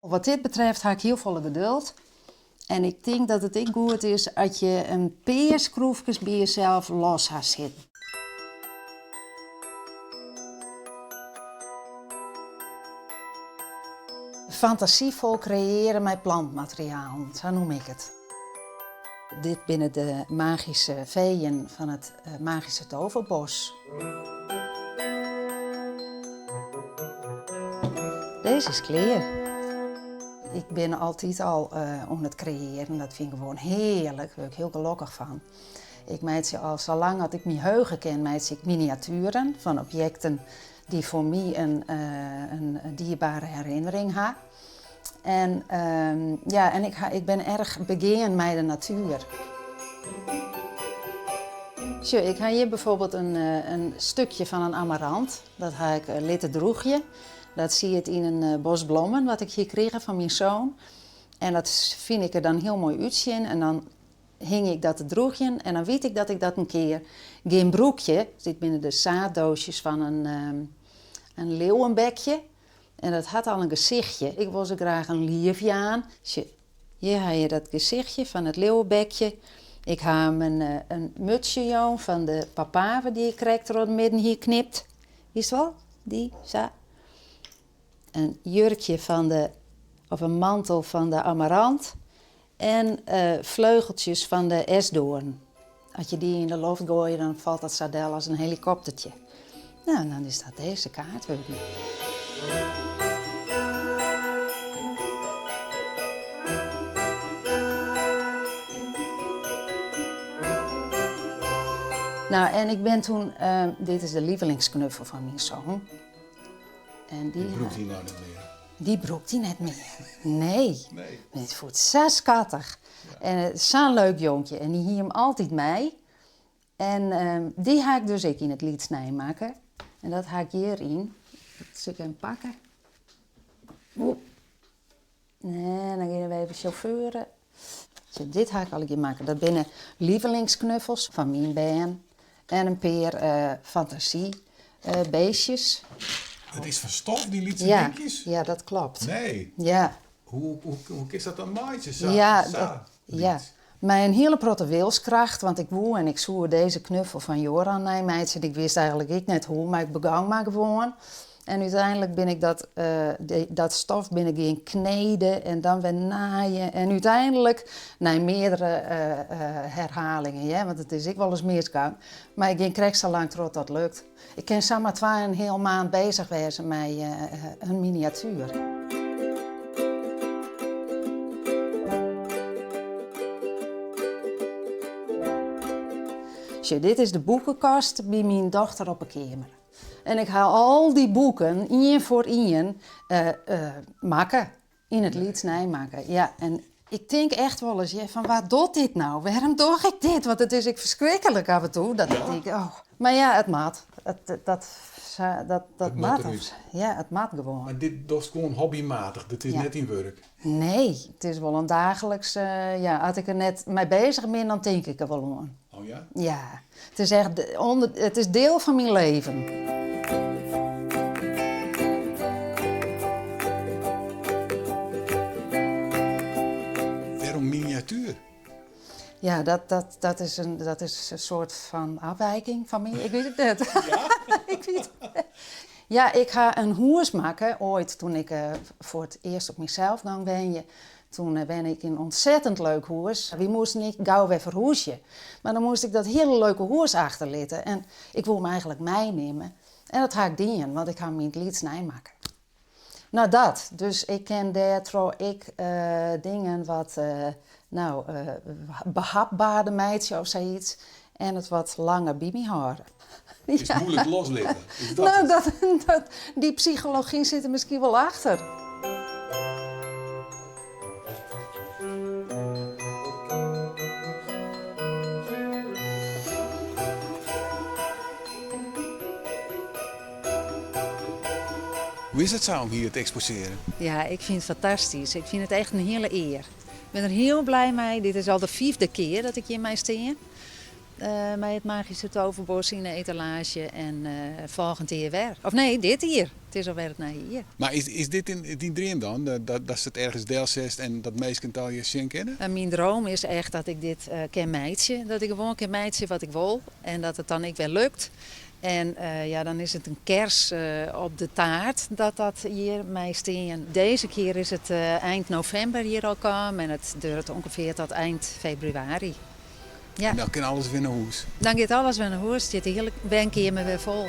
Wat dit betreft ha ik hiel folle geduld. En ik tink dat it ek goed is as je in pear skroefkes by jesels los ha sitten. Fantasyfol kreëare mei plantmaterialen, sa noem ik it. Dit binne de magyske feeën fan it magyske toverbos. Dizze is klear. Ik bin altyd al oan it kreëaren, dat fyn ik gewoan hearlik, dêr wurd ik hiel gelokkich fan. Ik meitsje al sa lang as ik my heuge kin, meitsje ik miniatueren fan objekten dy't foar my in dierbare herinnering ha. En ja, en ik bin erch begean mei de natuer. Sjoch, ik ha hjir bijvoorbeeld in stikje fan in amarant. Dat ha ik litten drûgje. Dat siet yn in bos blommen wat ik hjir krige fan myn soan. En dat fyn ik der dan hiel moai útsjen. En dan hing ik dat te drûgjen en dan wit ik dat ik dat in kear gean brûkje. Dit binne de saaddoosjes fan in leeuwenbekje. En dat hat al in gesichtje. Ik wol se graach in liif jaan. Sjoch, hjir ha je dat gesichtje fan it leeuwenbekje. Ik ha him in mutsje jûn fan de papaver dy't ik krekt troch de midden hie knipt. Witst wol? Dy, sa. In jurkje fan de, of in mantel fan de amarant. En fleugeltsjes fan de esdoorn. As je dy yn de loft goaie, dan falt dat sa del as in helikoptertje. No, en dan is dat dizze kaart wurden. No, en ik bin toen, dit is de lievelingsknuffel fan myn soan. En dy Dy brûkt hy no net mear? Dy brûkt hy net mear, nee. Nee. It fûn it sa skattich. En sa'n leuk jonkje. En dy hie him altyd mei. En dy ha ik dus ek yn it lyts neimakke. En dat ha ik hjiryn. Dat sil ik even pakke. Oep. En dan gean we even sjauffeuren. Dit ha ik allegear makke. Dat binne lievelingsknuffels fan myn bern. En in pear fantasy-beestjes. It is fan stof, dy lytse dinkjes? Ja, dat kloppet. Nee. Ja. Hoe kinst dat dan meitsje, sa lyts? Ja, mei in hiele protte wilskracht, want ik woe en ik soe dizze knuffel fan Joran neimeitsje. Ik wist eigenlik ek net hoe, mar ik begong mar gewoan. En úteinlik bin ik dat, dat stof bin ik gean kneden en dan wer naaien. En úteinlik, nei meardere herhalingen, hear, want it is ek wolris misgong, mar ik gean krekt sa lang troch dat lukt. Ik kin samar twa en in heal maand bezich wêze mei in miniatuer. Sjoch, dit is de boekekast by myn dochter op 'e keamer. En ik ha al dy boeken ien foar ien makke. Yn it lyts neimakke, ja. En ik tink echt wolris, ja, fan wa docht dit no? Wêrom doch ik dit? Want it is ek ferskriklik af en toe, dat ik tink, oh. Mar ja, it moat. It, dat, dat, dat moat derút. Ja, it moat gewoan. Mar dit dochst gewoan hobbymatich, dit is net dyn wurk? Nee, it is wol in daagliks, ja, as ik der net mei bezich bin, dan tink ik der wol oan. Oh ja? Ja, it is echt, it is diel fan myn leven. Wêrom miniatuer? Ja, dat is in, dat is in soart fan afwijking fan my. Ik wit it net. Ja? Ik wit it net. Ja, ik ha in hûs makke oait toen ik foar it earst op mysels gong wenje. Toen wenne ik yn in ontzettend leuk hûs. Wy moasten ek gau wer ferhûzje. Mar dan moast ik dat hiele leuke hûs achterlitte en ik woe him eigenlik meinimme. En dat ha ik dien, want ik ha him yn it lyts neimakke. No dat, dus ik kin dêrtroch ek dingen wat no, behapbaarder meitsje of sayts en it wat langer by my hâlde. It is moeilik loslitte, is dat No, it? dat, dy psychology sit der miskien wol achter. Hoe is it sa om hjir te eksposearjen? Ja, ik fyn it fantastysk. Ik fyn it echt in hiele ear. Ik bin der hiel blij mei. Dit is al de fyfde kear dat ik hjir mei stean. Mei it Magyske Toverbos yn de etalaazje en folgjend jier wer. Of nee, dit jier. It is alwer it nije jier. Mar is dit dyn dream dan? Datst it ergens delsetst en dat minsken it allegear sjen kinne? Myn droom is echt dat ik dit kin meitsje. Dat ik gewoan kin meitsje wat ik wol en dat it dan ek wer lukt. En ja, dan is it in kers op de taart dat dat hjir mei stean. Dizze kear is it eind novimber hjir al kaam en it duorret ûngefear tot eind febrewaris. Ja. En dan kin alles wer nei hûs? Dan giet alles wer nei hûs, stiet de hiele wenkeamer wer fol.